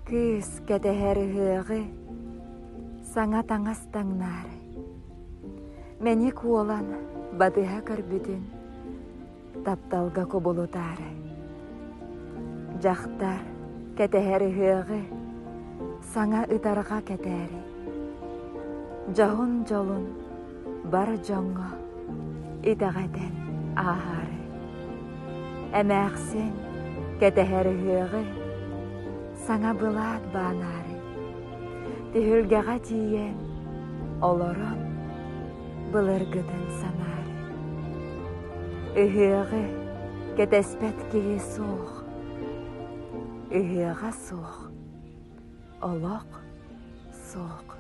Кыыс кэтэһэр ыһыаҕы, саҥа таҥас таҥнаары. Мэник уолан батыһа көрбүтүн тапталга кубулутаары. Дьахтар кэтэһэр ыһыаҕы, саҥа ытарҕа кэтээри. Дьоһун дьолун бар дьоҥҥо итэҕэтэн ааһаары. Эмээхсин кэтэһэр ыһыаҕы, саҥа былаат баанаары. Түһүлгэҕэ тиийэн олорон былыргытын санаары. Ыһыаҕы кэтэспэт киһи суох, ыһыаҕа суох, олох суох.